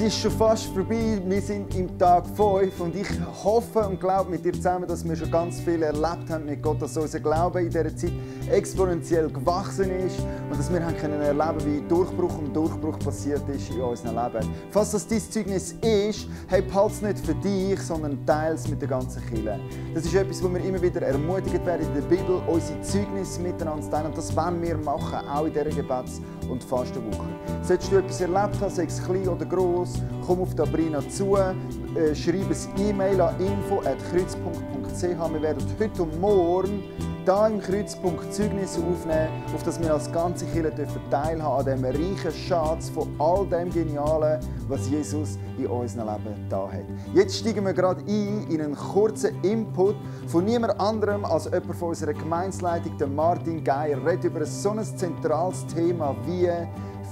ist schon fast vorbei. Wir sind im Tag 5 und ich hoffe und glaube mit dir zusammen, dass wir schon ganz viel erlebt haben mit Gott, dass unser Glaube in dieser Zeit exponentiell gewachsen ist und dass wir können erleben, wie Durchbruch um Durchbruch passiert ist in unserem Leben. Falls das dein Zeugnis ist, behalte es nicht für dich, sondern teile es mit der ganzen Kirche. Das ist etwas, wo wir immer wieder ermutigt werden in der Bibel, unsere Zeugnisse miteinander zu teilen. Und das wollen wir machen, auch in dieser Gebets- und Fastenwoche. Solltest du etwas erlebt haben, sei es klein oder gross, komm auf Sabrina zu, schreib ein E-Mail an info@kreuzpunkt.ch. Wir werden heute und morgen hier im Kreuzpunkt Zeugnisse aufnehmen, auf das wir als ganze Kirche teilhaben an diesem reichen Schatz von all dem Genialen, was Jesus in unserem Leben da hat. Jetzt steigen wir gerade ein in einen kurzen Input von niemand anderem als jemand von unserer Gemeindeleitung, der Martin Geier, redet über so ein zentrales Thema wie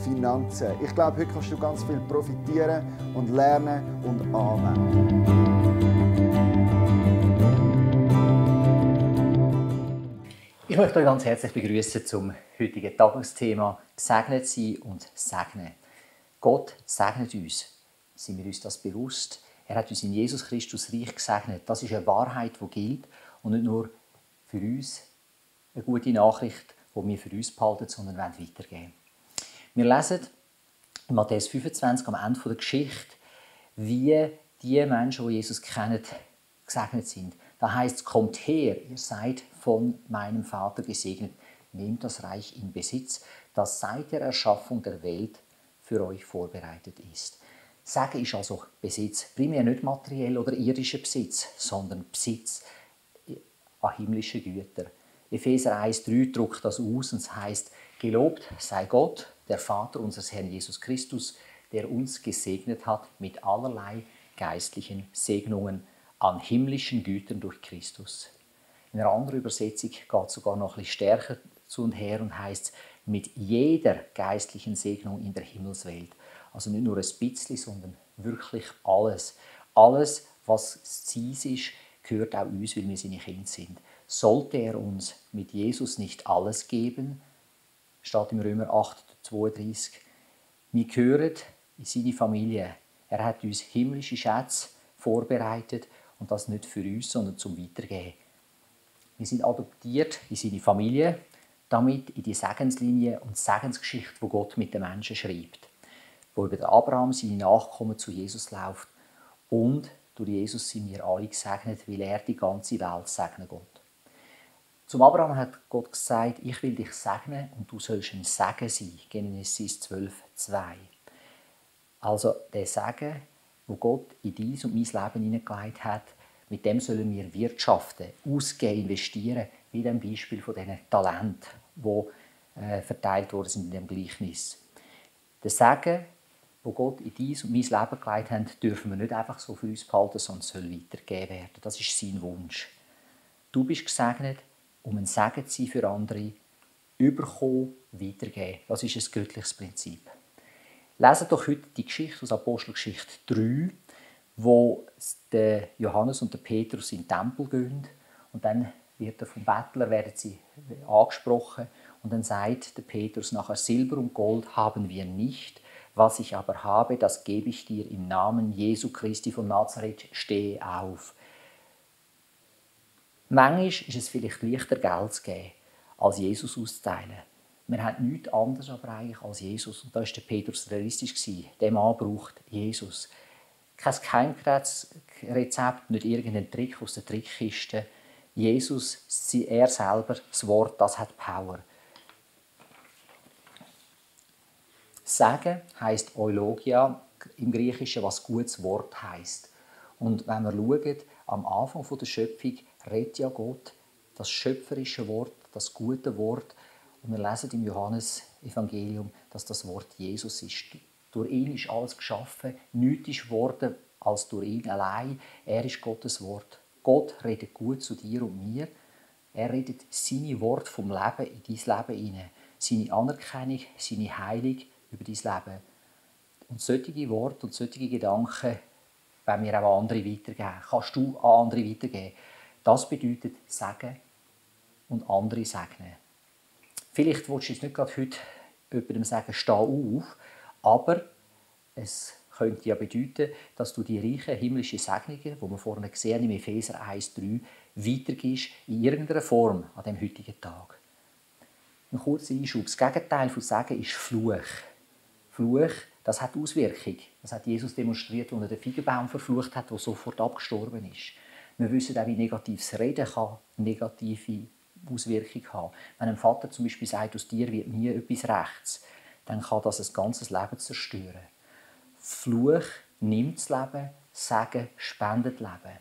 Finanzen. Ich glaube, heute kannst du ganz viel profitieren und lernen und anwenden. Ich möchte euch ganz herzlich begrüßen zum heutigen Tagesthema «Gesegnet sein und segnen». Gott segnet uns. Sind wir uns das bewusst? Er hat uns in Jesus Christus reich gesegnet. Das ist eine Wahrheit, die gilt und nicht nur für uns eine gute Nachricht, die wir für uns behalten, sondern weitergeben. Wir lesen in Matthäus 25 am Ende der Geschichte, wie die Menschen, die Jesus kennen, gesegnet sind. Da heißt es, kommt her, ihr seid von meinem Vater gesegnet, nehmt das Reich in Besitz, das seit der Erschaffung der Welt für euch vorbereitet ist. Segen ist also Besitz, primär nicht materiell oder irdischer Besitz, sondern Besitz an himmlischen Gütern. Epheser 1,3 drückt das aus und es heisst, gelobt sei Gott, der Vater unseres Herrn Jesus Christus, der uns gesegnet hat mit allerlei geistlichen Segnungen an himmlischen Gütern durch Christus. In einer anderen Übersetzung geht es sogar noch ein bisschen stärker zu und her und heisst mit jeder geistlichen Segnung in der Himmelswelt. Also nicht nur ein bisschen, sondern wirklich alles. Alles, was sein ist, gehört auch uns, weil wir seine Kinder sind. Sollte er uns mit Jesus nicht alles geben, steht im Römer 8,32. Wir gehören in seine Familie. Er hat uns himmlische Schätze vorbereitet und das nicht für uns, sondern zum Weitergeben. Wir sind adoptiert in seine Familie, damit in die Segenslinie und Segensgeschichte, die Gott mit den Menschen schreibt, wo über den Abraham seine Nachkommen zu Jesus läuft und durch Jesus sind wir alle gesegnet, weil er die ganze Welt segnen Gott. Zum Abraham hat Gott gesagt, ich will dich segnen und du sollst ein Segen sein. Genesis 12,2. Also der Segen, wo Gott in dein und mein Leben hineingelegt hat, mit dem sollen wir wirtschaften, ausgeben, investieren, wie in dem Beispiel von diesen Talenten, die verteilt worden sind in dem Gleichnis. Der Segen, wo Gott in dein und mein Leben gelegt hat, dürfen wir nicht einfach so für uns behalten, sondern soll weitergegeben werden. Das ist sein Wunsch. Du bist gesegnet, um ein Segen zu sein für andere, überkommen, weitergeben. Das ist ein göttliches Prinzip. Lesen doch heute die Geschichte aus Apostelgeschichte 3, wo der Johannes und der Petrus in den Tempel gehen und dann wird vom Bettler werden sie angesprochen und dann sagt der Petrus nachher, Silber und Gold haben wir nicht, was ich aber habe, das gebe ich dir im Namen Jesu Christi von Nazareth, stehe auf. Manchmal ist es vielleicht leichter, Geld zu geben, als Jesus auszuteilen. Wir haben nichts anderes aber eigentlich als Jesus. Und da war der Petrus realistisch. Der Mann braucht Jesus. Kein Geheimrezept, nicht irgendein Trick aus der Trickkiste. Jesus, er selber, das Wort, das hat Power. Sagen heisst Eulogia im Griechischen, was gutes Wort heisst. Und wenn wir schauen, am Anfang der Schöpfung redet ja Gott das schöpferische Wort, das gute Wort. Und wir lesen im Johannes-Evangelium, dass das Wort Jesus ist. Durch ihn ist alles geschaffen. Nichts ist geworden als durch ihn allein. Er ist Gottes Wort. Gott redet gut zu dir und mir. Er redet seine Worte vom Leben in dein Leben hinein. Seine Anerkennung, seine Heilung über dein Leben. Und solche Worte und solche Gedanken wollen wir auch an andere weitergeben. Kannst du an andere weitergeben. Das bedeutet Segen und andere segnen. Vielleicht willst du jetzt nicht gerade heute jemandem sagen, steh auf, aber es könnte ja bedeuten, dass du die reichen himmlischen Segnungen, die wir vorhin gesehen haben, im Epheser 1,3, weitergibst in irgendeiner Form an dem heutigen Tag. Ein kurzer Einschub. Das Gegenteil von Segen ist Fluch. Fluch, das hat Auswirkung. Das hat Jesus demonstriert, als er den Feigenbaum verflucht hat, der sofort abgestorben ist. Wir wissen auch, wie negatives Reden kann negative Auswirkungen haben. Wenn ein Vater zum Beispiel sagt, aus dir wird nie etwas rechts, dann kann das ein ganzes Leben zerstören. Fluch nimmt das Leben, Segen spendet Leben.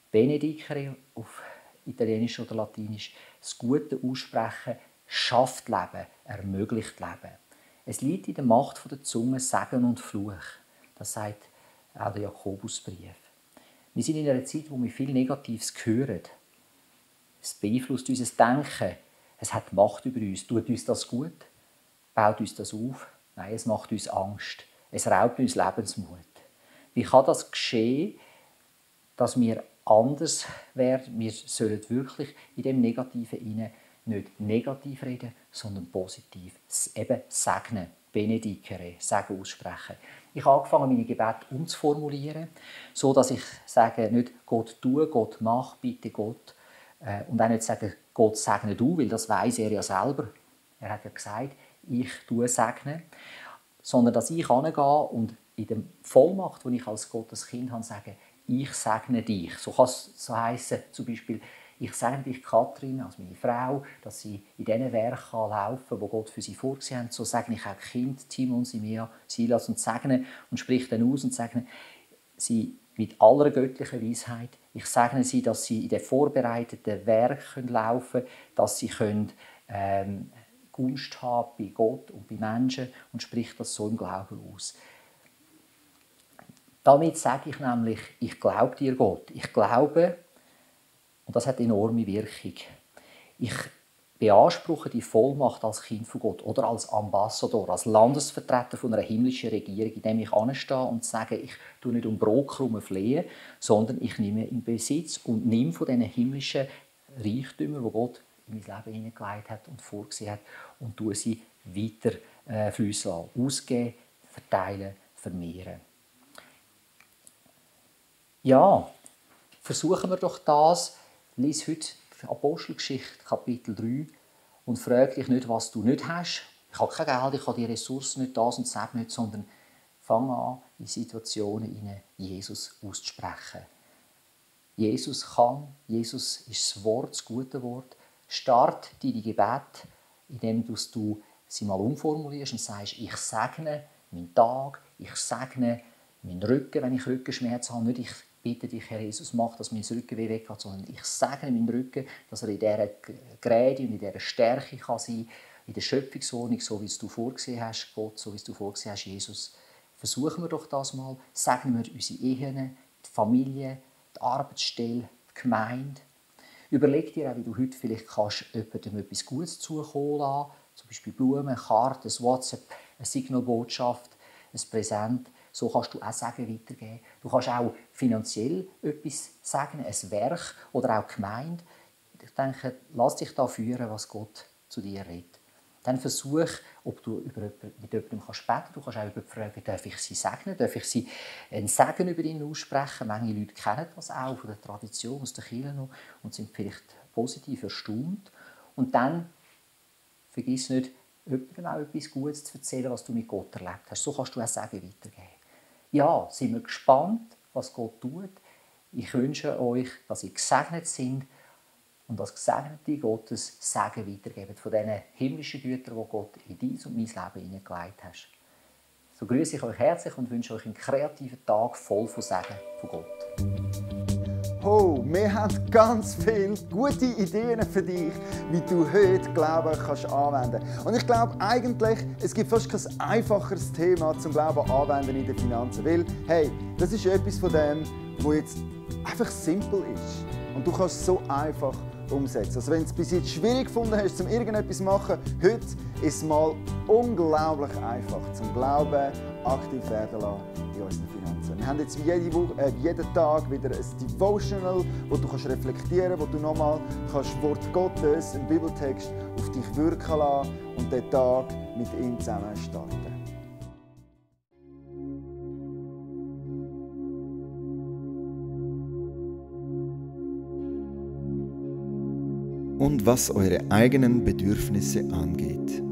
Benedicere auf Italienisch oder Latinisch, das Gute aussprechen, schafft Leben, ermöglicht Leben. Es liegt in der Macht der Zunge Segen und Fluch. Das sagt auch der Jakobusbrief. Wir sind in einer Zeit, wo wir viel Negatives hören. Es beeinflusst unser Denken. Es hat Macht über uns. Tut uns das gut? Baut uns das auf? Nein, es macht uns Angst. Es raubt uns Lebensmut. Wie kann das geschehen, dass wir anders werden? Wir sollen wirklich in dem Negativen hinein nicht negativ reden, sondern positiv. Eben segnen, benedicere, Segen aussprechen. Ich habe angefangen, meine Gebete umzuformulieren, so dass ich sage, nicht Gott tue, Gott mach, bitte Gott. Und auch nicht sagen, Gott segne du, weil das weiss er ja selber. Er hat ja gesagt, ich tue segnen. Sondern dass ich hingehe und in der Vollmacht, die ich als Gottes Kind habe, sage, ich segne dich. So kann es so heissen, zum Beispiel, ich segne dich, Kathrin, als meine Frau, dass sie in diesen Werken laufen kann, die Gott für sie vorgesehen hat. So segne ich auch Kind, Timon, Simea, Silas und segne und sprich dann aus und segne sie mit aller göttlichen Weisheit. Ich segne sie, dass sie in den vorbereiteten Werken laufen können, dass sie Gunst haben bei Gott und bei Menschen und spricht das so im Glauben aus. Damit sage ich nämlich, ich glaube dir, Gott. Ich glaube, und das hat enorme Wirkung. Ich beanspruche die Vollmacht als Kind von Gott oder als Ambassador, als Landesvertreter von einer himmlischen Regierung, indem ich anstehe und sage, ich tue nicht um Brotkrumen flehen, sondern ich nehme in Besitz und nehme von diesen himmlischen Reichtümern, die Gott in mein Leben hineingelegt hat und vorgesehen hat, und tue sie weiter fliessen lassen. Ausgeben, verteilen, vermehren. Ja, versuchen wir doch das. Lies heute die Apostelgeschichte, Kapitel 3, und frage dich nicht, was du nicht hast. Ich habe kein Geld, ich habe die Ressourcen nicht, das und das nicht, sondern fang an, in Situationen hinein Jesus auszusprechen. Jesus kann, Jesus ist das Wort, das gute Wort. Start deine Gebete, indem du sie mal umformulierst und sagst, ich segne meinen Tag, ich segne meinen Rücken, wenn ich Rückenschmerzen habe. Nicht ich bitte dich, Herr Jesus, mach, dass mein Rückenweh weggeht, sondern ich segne meinen Rücken, dass er in dieser Gräde und in dieser Stärke kann sein, in der Schöpfungsordnung, so wie es du vorgesehen hast, Gott, so wie es du vorgesehen hast, Jesus. Versuchen wir doch das mal. Segnen wir unsere Ehen, die Familie, die Arbeitsstelle, die Gemeinde. Überleg dir auch, wie du heute vielleicht kannst jemandem etwas Gutes zukommen lassen, zum Beispiel Blumen, Karten, ein WhatsApp, eine Signalbotschaft, ein Präsent. So kannst du auch Segen weitergeben. Du kannst auch finanziell etwas segnen, ein Werk oder auch die Gemeinde. Ich denke, lass dich da führen, was Gott zu dir redet. Dann versuch, ob du mit jemandem beten kannst. Du kannst auch jemanden fragen, darf ich sie segnen? Darf ich sie einen Segen über ihn aussprechen? Manche Leute kennen das auch von der Tradition, aus der Kirche noch, und sind vielleicht positiv erstaunt. Und dann vergiss nicht, jemandem auch etwas Gutes zu erzählen, was du mit Gott erlebt hast. So kannst du auch Segen weitergeben. Ja, sind wir gespannt, was Gott tut. Ich wünsche euch, dass ihr gesegnet seid und als Gesegnete Gottes Segen weitergeben von diesen himmlischen Gütern, die Gott in dein und mein Leben hineingelegt hat. So grüße ich euch herzlich und wünsche euch einen kreativen Tag voll von Segen von Gott. Oh, wir haben ganz viele gute Ideen für dich, wie du heute Glauben kannst anwenden. Und ich glaube eigentlich, es gibt fast kein einfacheres Thema zum Glauben anwenden in den Finanzen. Weil, hey, das ist etwas von dem, was jetzt einfach simpel ist. Und du kannst es so einfach umsetzen. Also wenn du es bis jetzt schwierig gefunden hast, um irgendetwas zu machen, heute ist es mal unglaublich einfach zum Glauben aktiv werden lassen in unseren Finanzen. Wir haben jetzt jeden Tag wieder ein Devotional, wo du reflektieren kannst, wo du nochmal das Wort Gottes, einen Bibeltext, auf dich wirken lassen und den Tag mit ihm zusammen starten. und was eure eigenen Bedürfnisse angeht.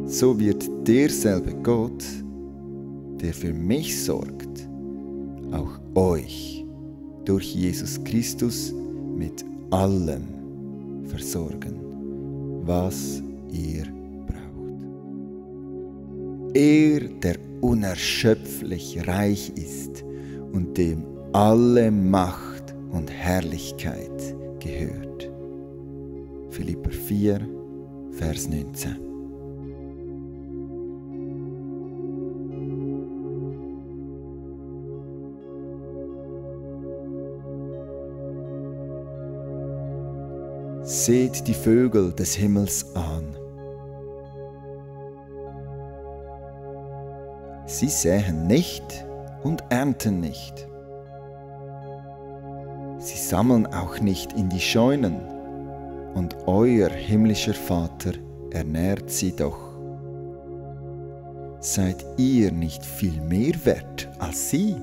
So wird derselbe Gott, der für mich sorgt, auch euch durch Jesus Christus mit allem versorgen, was ihr braucht. Er, der unerschöpflich reich ist und dem alle Macht und Herrlichkeit gehört. Philipper 4, Vers 19. Seht die Vögel des Himmels an. Sie säen nicht und ernten nicht. Sie sammeln auch nicht in die Scheunen, und euer himmlischer Vater ernährt sie doch. Seid ihr nicht viel mehr wert als sie?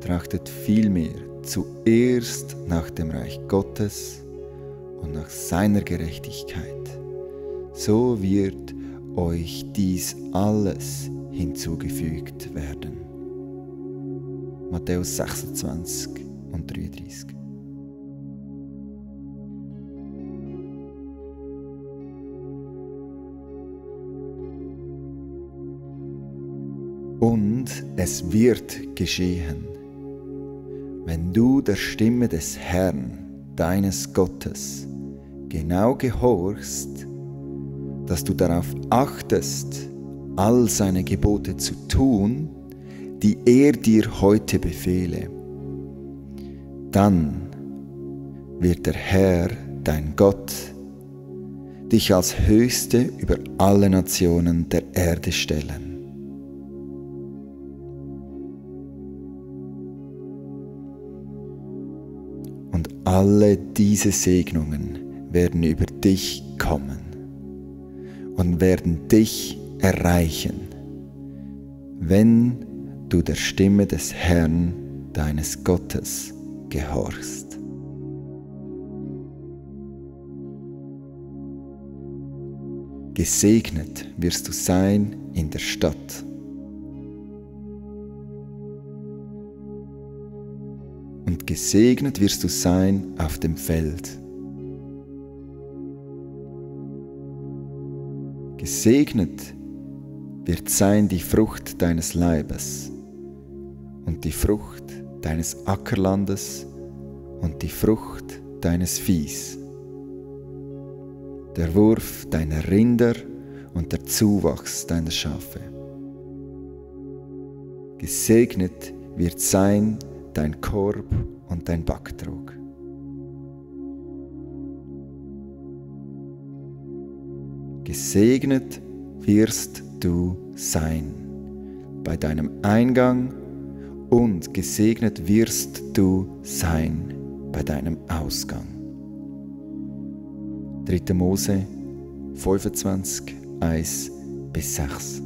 Trachtet vielmehr zuerst nach dem Reich Gottes und nach seiner Gerechtigkeit, so wird euch dies alles hinzugefügt werden. Matthäus 26 und 33. Und es wird geschehen, wenn du der Stimme des Herrn, deines Gottes, genau gehorchst, dass du darauf achtest, all seine Gebote zu tun, die er dir heute befehle, dann wird der Herr, dein Gott, dich als Höchste über alle Nationen der Erde stellen. Und alle diese Segnungen werden über dich kommen und werden dich erreichen, wenn du der Stimme des Herrn, deines Gottes, gehorchst. Gesegnet wirst du sein in der Stadt. Und gesegnet wirst du sein auf dem Feld. Gesegnet wird sein die Frucht deines Leibes und die Frucht deines Ackerlandes und die Frucht deines Viehs, der Wurf deiner Rinder und der Zuwachs deiner Schafe. Gesegnet wird sein dein Korb und dein Backtrog. Gesegnet wirst du sein bei deinem Eingang und gesegnet wirst du sein bei deinem Ausgang. 3. Mose 25, 1-6.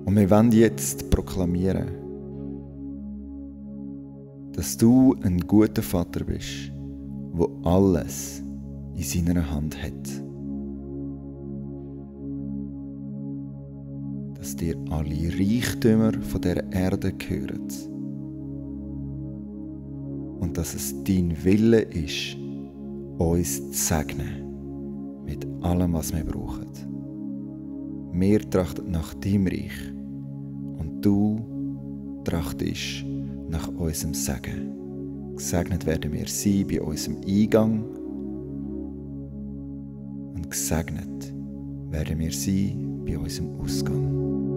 Und wir wollen jetzt proklamieren, dass du ein guter Vater bist, der alles in seiner Hand hat. Dass dir alle Reichtümer von dieser Erde gehören. Und dass es dein Wille ist, uns zu segnen mit allem, was wir brauchen. Wir trachten nach deinem Reich und du trachtest nach unserem Segen. Gesegnet werden wir sein bei unserem Eingang und gesegnet werden wir sein bei unserem Ausgang.